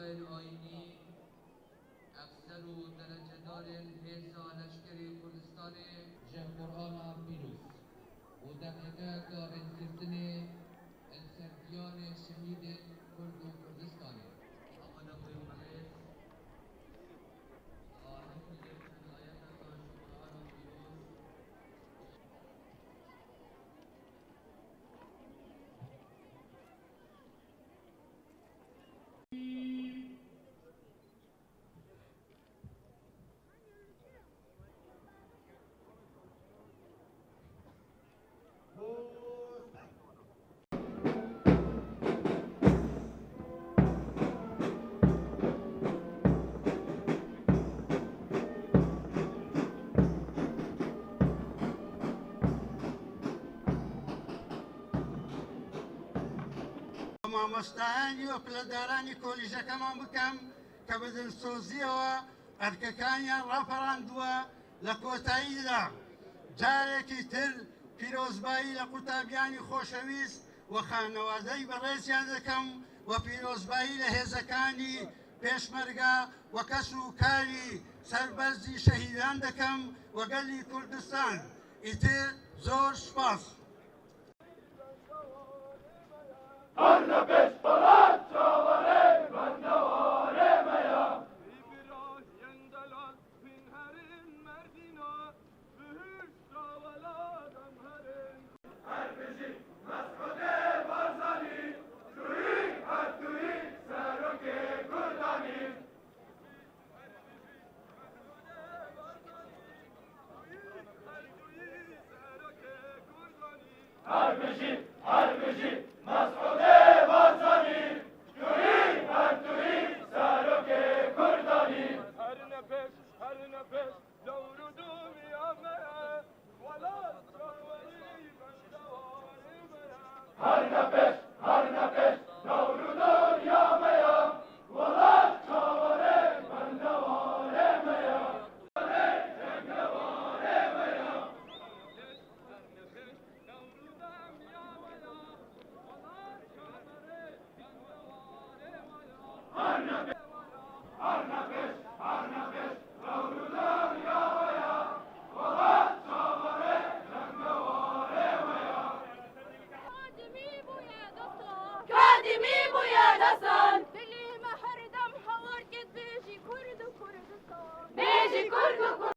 Mamostayên ayînî, efser û derecedarên hêza leşkerê Kurdistanê, ji Qur'ana pîroz û deqîqeyeke rêzgirtinê li ser giyanê şehîdên Kurd û Kurdistanê. Amadebûyên birêz, ahengê çend ayeteka ji Qur'ana pîroz. مامۆستایانی و پلەدارانی کۆلیژەکەمان بکەم کە بە دلسۆزیەوە ئەرکەکانیان ڕاپەڕاندووە. لە کۆتاییدا جارێکی تر پیرۆزبایی لە قوتابیانی خۆشەویست و خانەوادەی بەڕێزیان دەکەم و پیرۆزبایی لە هێزەکانی پێشمەرگە و کەس و کاری سەربەرزی شەهیدان دەکەم و گەلی کوردستان. ئیتر زۆر سوپاس. هەر لە پێش پەڵا چاوەڕێ.